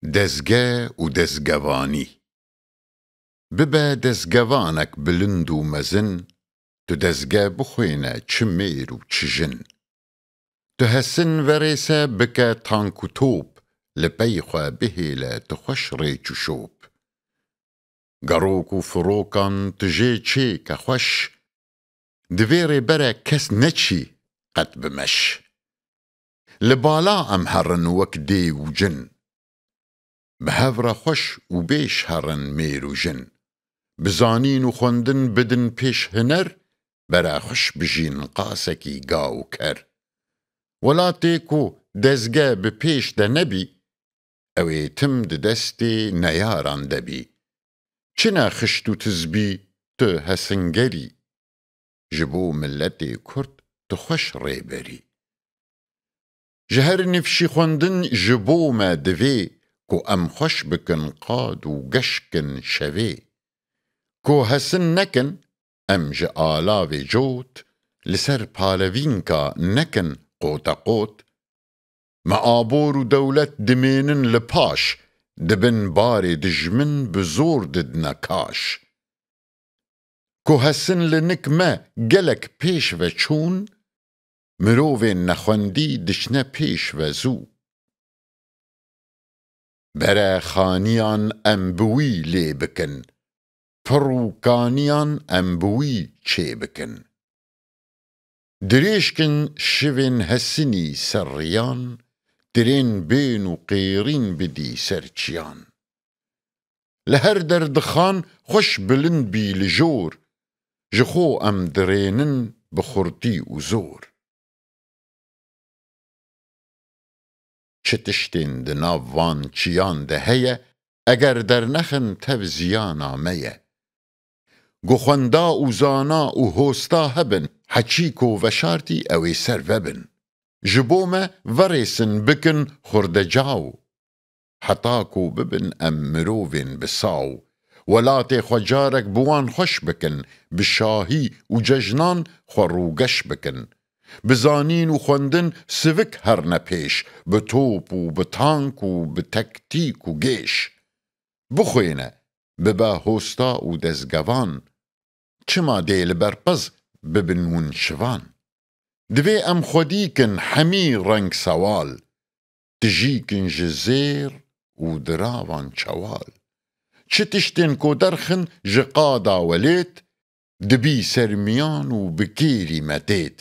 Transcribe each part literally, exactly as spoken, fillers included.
Dezge û dezgevanî. Bibe dezgevanek bilind û mezin, tu dezge bixwêne çi mêr û çi jin. Tu hesin verêse bike tank û top, li pey xwe bihêle tu xweş rêç û şop. Gerok û firokan tu jê çêke xweş, di vê rêbere kes neçî qet bi meş. Li bala em herin wek dê û cin. Bi hev re xweş û bêş herin mêr û jin. Bi zanîn û xwendin bidin pêş hiner, bere xweş bijîn qasekî ga û ker. Welatê ku dezge bi pêş de nebî, ew ê tim di destê neyaran de bî. Çi ne xişt û tizbî tu hesingerî. Ji bo miletê Kurd tu xweş rêberî. Ji her nifşî xwendin ji bo me divê ku em xweş bikin qad û geşkin şevê. Ku hesin nekin, em ji alavê cot, li ser palevînka nekin qoteqot. Me abor û dewlet dimênin li paş, di bin barê dijmin bi zor didine kaş. Ku hesin li nik me gelek pêş ve çûn, mirovên nexwendî diçne pêş ve zû. Bere xaniyan em bi wî lê bikin, pir û kaniyan em bi wî çê bikin. Dirêj kin şivên hesinî ser riyan, tirên bên û qêrîn bidî ser çiyan. Li her der dixan xweş bilind bî li jor, ji xwe em dirênin bi xurtî û zor. Çi tiştên di nav van çiyan de heye, eger dernexin tev ziyana me ye. Ku xwenda û zana û hosta hebin, heçî ku veşartî ew ê ser vebin. Ji bo me verêsin bikin xurdecaw. Heta ku bibin em mirovên bi saw, welatê xwe carek bi wan xweş bikin, bi şahî û cejnan xwe rûgeş bikin. Bi zanîn û xwendin sivik herne pêş, bi top û bi tank û bi tektîk û gêş. Bixwêne, bibe hosta û dezgevan. Çima dê li ber piz bibin hûn şivan? Divê em xwedî kin hemî reng sewal, tijî kin ji zêr û diravan çewal. Çi tiştên ku derxin ji qada welêt, dibî sermiyan û bi kêrî me têt.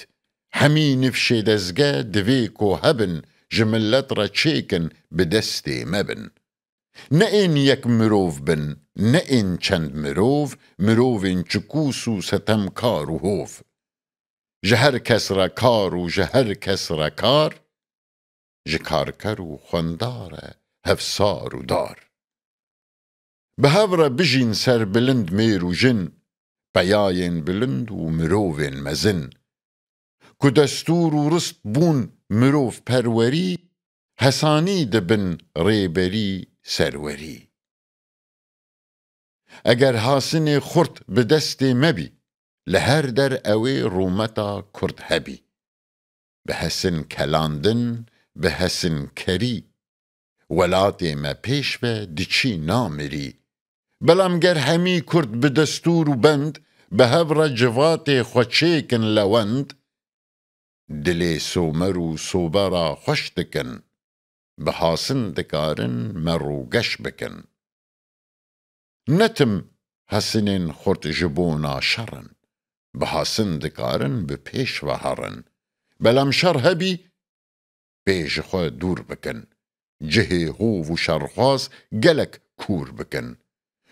Hemî nifşê dezge divê ku hebin, ji milet re çêkin bi destê me bin. Ne ên yek mirov bin, ne ên çend mirov, mirovên çikûs û setemkar û hov. Ji her kes re kar û ji her kes re kar, ji karker û xwendar e hevsar û dar. Bi hev re bijîn serbilind mêr û jin, peyayên bilind û mirovên mezin. Ku destûr û rist bûn mirovperwerî, hesanî dibin rêberî serwerî. Eger hasinê xurt bi destê me bî, li her der ew ê rûmeta Kurd hebî. Bi hesin kelandin, bi hesin kerî, welatê me pêş ve diçî namirî. Belam ger hemî Kurd bi destûr û bend, bi hev re civatê xwe çêkin lewend, dilê somer û sobera xweş dikin, bi hasin dikarin me rûgeş bikin. Ne tim hesinên xurt ji bona şer in, bi hasin dikarin bi pêş ve herin. Belam şer hebî, pê ji xwe dûr bikin. Cihê hov û şerxwaz gelek kûr bikin.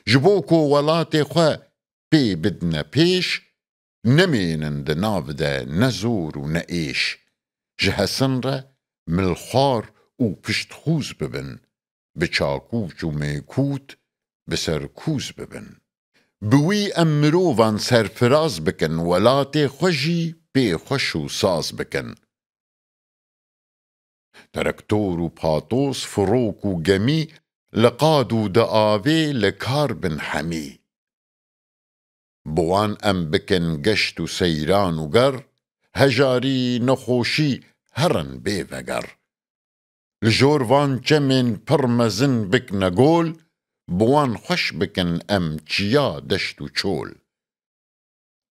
Ji bo ku welatê xwe pê bidine pêş, nemênin di nav de ne zor û ne êş. Ji hesin re milxwar û piştxûz bibin, bi çakûç û mêkût bi ser kûz bibin. Bi wî em mirovan serfiraz bikin, welatê xwe jî pê xweş û saz bikin. Terektor û patos, firok û gemî, li qad û di avê li kar bin hemî. Bi wan em bikin geşt û seyran û ger, hejarî, nexweşî herin bê veger. Li jor van çemên pir mezin bikne gol, bi wan xweş bikin em çiya deşt û çol.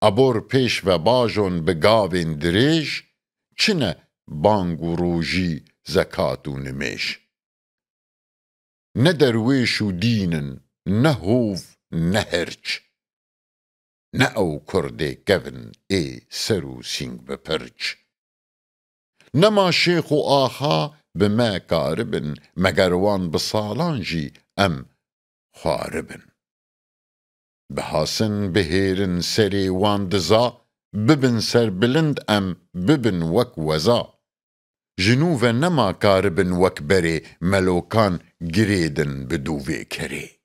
Abor pêş ve bajon bi gavên dirêj, çi ne bang û rojî, zekat û nimêj. Ne derwêş û dîn in, ne hov, ne herç. Ne ew kurdê kevin ê ser û sîng bi pirç. Nema şêx û axa bi me karibin, meger wan bi salan jî em xwaribin. Bihasin bihêrin serê wan diza, bibin serbilind em, bibin wek weza. Ji nû ve nema karibin wek berê, melokan girêdin bi dûvê kerê.